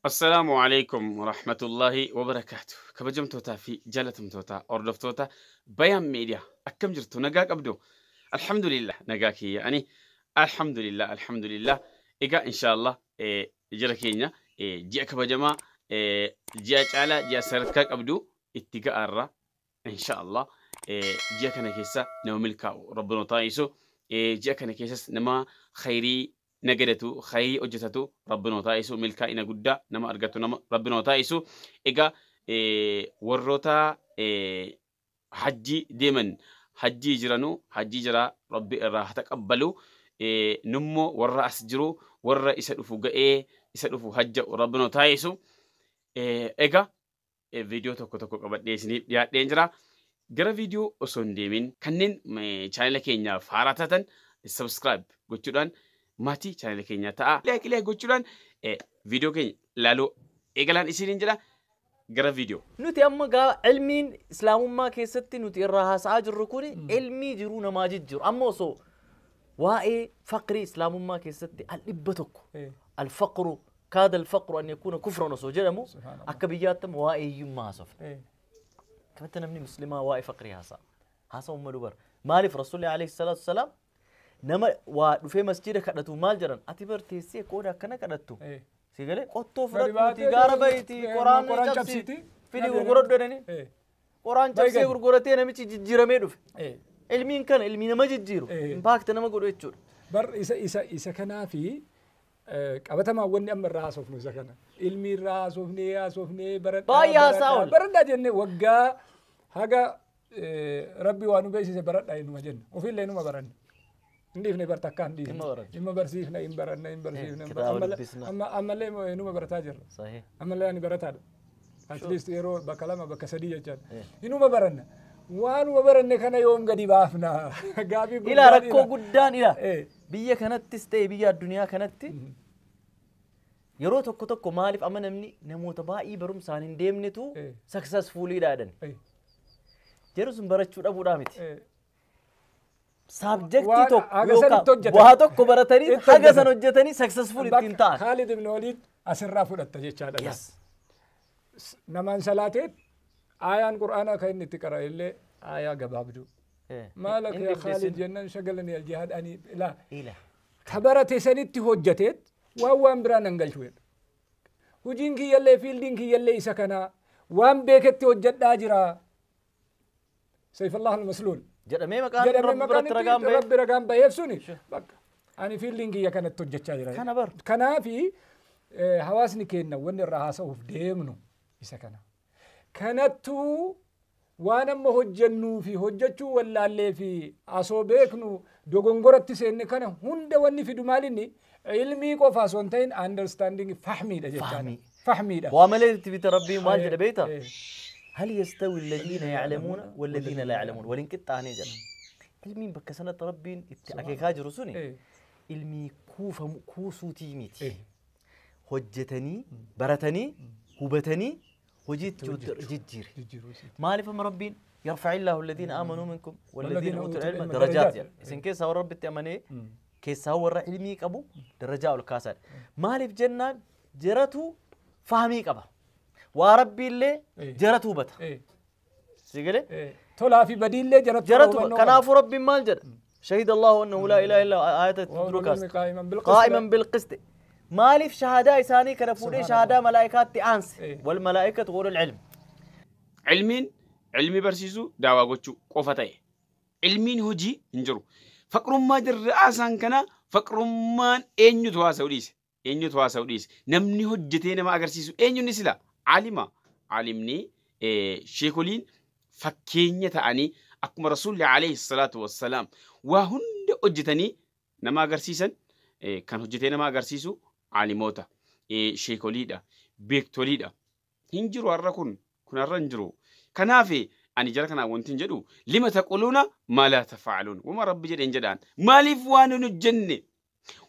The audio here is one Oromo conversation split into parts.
Assalaamu alaikum warahmatullahi wabarakaatu. Kabajamtootaa fi jaalatamtoota hordoftoota Bayaan Miidiyaa, akkam jirtu? Nagaa qabdu? Alhamdulillah, nagaa kiyya ani, alhamdulillah, alhamdulillah. Egaa inshaallah jara keenya, ji'a kabajamaa, ji'a caalaa, ji'a sadarkaa qabdu itti ga'aarra. Inshaallah ji'a kana keessa nama milkaa'u Rabbi nu taasisu, ji'a kana keessas nama khayrii nagadatu, khayrii hojjetatu Rabbi nu taasisu, milkaa'ina guddaa nama argatu nama Rabbi nu taasisu. Egaa warroota hajjii deeman, hajjii jiranu, hajjii jira, Rabbi irraa haa taqabbalu. Nummoo warra as jiru, warra isa dhufu ga'ee isa dhufu hajja Rabbi nu taasisu. Egaa viidiyoo tokko tokko qabadhee isiniif dhiyaadheen jira. Gara viidiyoo osoo hin deemin, kanneen chaanela keenyaaf haaraa taatan subscribe gochuudhaan maatii chaanela keenyaa ta'a. Like like gochuudhaan viidiyoo keenya ilaaluu eegalaan isiniin jedha. Gara viidiyoo. Nuti amma gaa ilmiin islaamummaa keessatti nuti irraa haasa'aa jirru kun ilmii jiruu namaa jijjiiru. Amma osoo waa'ee faqrii islaamummaa keessatti al 100 الفقر كاد الفقر أن يكون كفرا osoo jedhamu, akka biyyaatti amma waa'ee hiyyummaa haasofna. Kamitti namni muslimaa waa'ee faqrii haasa'a? Haasa'u malu bara. Maaliif Rasuulli alayhi salaatu wasalaam nama waa dhufee masjiida kadhatu maal jedhan? Ati bar teessee qooda akkana kadhattu. Si galee qottoo fudhadhuuti gaara bahiiti qoraan cabsiiti fidi gurguradhu jedhanii. Qoraan cabsee gurguratee namichi jijjiiramee dhufe. Ilmiin kana ilmii nama jijjiiru. Impact nama godhu jechuudha. Bar isa kanaafi qabatamaa wanni amma irraa haasofnu isa kana. Ilmi irraa haasofnee haasofnee baradhaa Baay'ee haasaa oola. Baradhaa jennee waggaa haga Rabbi waa nu beeksise baradhaa inuma jenna. Ofiillee inuma baranna. Hin dhiifne, bar takkaa hin dhiifne. Inuma baranna. Inuma barsiifna, hin baranna, hin barsiifna. Kitaaba dubbisna. Ammallee inuma barataa jirra. Ammallee ani barataadha. At least yeroo bakka lama bakka sadii jechaadha. Inuma baranna. Waanuma baranne kana yoom gadi baafna? Gaafii Ilaa guddaan rakkoo ila. Guddaan ila. Biyya kanattis ta'e biyya addunyaa kanatti yeroo tokko tokko maaliif amma namni namoota baay'ee barumsaan hin deemnetu successfullyidha jedhan. Jedhu sun barachuu dhabuudhaa miti. Subjectii Waan tokko haga san yookaan itti hojjetan. waa tokko baratanii Itti haga hojjetan. san hojjetanii successful ittiin ta'an. Khaalid ibn Waliid asirraa fudhatta jechaadha. Namaan salaateet aayaan Qur'aanaa kan inni itti qara'e illee aayaa gabaabduu. مالك Hin يا خالد dhibdeessin. Jennaan شغلني الجهاد ani laa Ila. ka barate sanitti hojjeteet waan waan biraa nan galchu jedha. Hojiin kiyyallee, fieldiin kiyyallee isa kanaa, waan beeketti hojjedhaa jira. سيف الله المسلول. Jedhamee maqaan jedhamee Rabbi maqaan biratti ragaan itti ba'e. Rabbi ragaan baheef suni bakka ani fieldiin kiyya kanatti hojjechaa jira. Kana bar. Kanaafi hawaasni keenya wanni irraa haasa'uuf deemnu isa kana. Kanattuu waan amma hojjennuu fi hojjechuu wallaallee fi asoo beeknu dogongoratti seenne kana hunda wanni fidu maalinni ilmii qofa osoo hin ta'in understanding fahmiidha jechaadha. Fahmii. Fahmiidha. Waa malee itti bita Rabbiin maal jedha beektaa? هل يستوي الذين يعلمون والذين لا يعلمون ولin qixxaanee jedha. Ilmiin bakka sanatti Rabbiin itti akeekaa jiru suni ilmii kuufamu kuusuutii miti. Hojjetanii, baratanii, hubatanii hojiitti jijjiire. Jijjiiruu isiiti. Maaliif amma Rabbiin يرفع الله الذين آمنوا منكم والذين والذين أوتوا أوتوا العلم العلم درجات درجات. Jedha. Isin keessaa warra Rabbitti amanee keessaa warra ilmii qabu darajaa ol kaasaadha. Maaliif jennaan jaratu fahmii qaba. Waa Rabbi illee jaratu hubata. Si galee? Tolaa fi badiillee jarattu jaratu hubannoo qaba. Kanaafuu Rabbiin maal jedha? شهد الله أنه لا إله إلا هو آية وهو تدركاس قائما بالقسط. قائما بالقسط. Maaliif shahadaa isaanii kana fuudhee shahadaa malaa'ikaatti aanse? والملائكة وأولو العلم. Ilmiin ilmi barsiisuu, daawaa gochuu qofa ta'e. Ilmiin hojii hin jiru. Faqrummaa jirra haasaan kana, faqrummaan eenyutu haasa'u dhiise? Eenyutu haasa'u dhiise? Namni hojjetee nama agarsiisu eenyuun sila? Alima. Alimni sheekoliin fakkeenya ta'anii akkuma Rasuulli alayhi salaatu wassalaam waa hunda hojjetanii nama agarsiisan, kan hojjetee nama agarsiisu alimoota, sheekoliidha, beektoliidha. Hin jiru har'a, kun har'a hin jiru. Kanaaf ani jara kanaan wanti hin jedhu لم تقولون ما لا تفعلون wama Rabbi jedheen jedhaan. Maaliif waan hin hojjenne,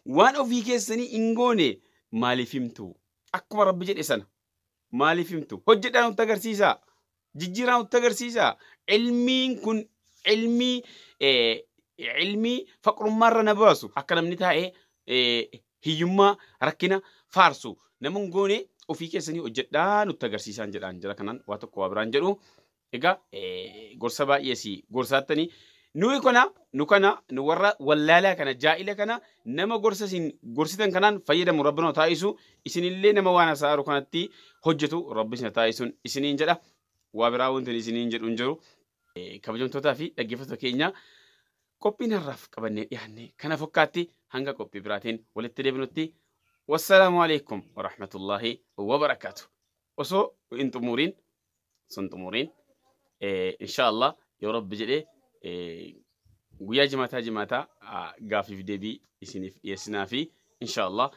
waan ofii keessanii hin goone maaliif himtu? Akkuma Rabbi jedhe sana maaliif himtu? Hojjedhaan nutti agarsiisaa, jijjiiraan nutti agarsiisaa. Ilmiin kun ilmii faqrummaarra na baasu, akka namni taa'ee hiyyummaa rakkina faarsu nama hin goone. Ofii keessanii hojjedhaa nutti agarsiisaan jedhaan jira kanaan waa tokko waa biraan jedhu. Egaa gorsa baay'ee si gorsaattanii nuyi kana nu kana nu warra wallaalaa kana jaa'ila kana nama gorsa isin gorsitan kanaan fayyadamu rabbi nu taa'isu isinillee nama waan haasa'aaru kanatti hojjetu rabbi isin taa'isuun isiniin jedha. Waa biraa wanti isiniin jedhu hin jiru. Kabajamtootaa fi dhaggeeffattoota keenya qophiin har'aaf qabannee dhiyaanne kana fakkaatti hanga qophii biraatiin walitti deebinutti wassalaamu alaikum warahmatullaahi wabarakaatu. Osoo hin xumuriin sun xumuriin inshaallah yoo rabbi jedhee guyyaa jimaataa jimaataa gaaffiif deebii isiniif dhiyeessinaa fi inshaallah.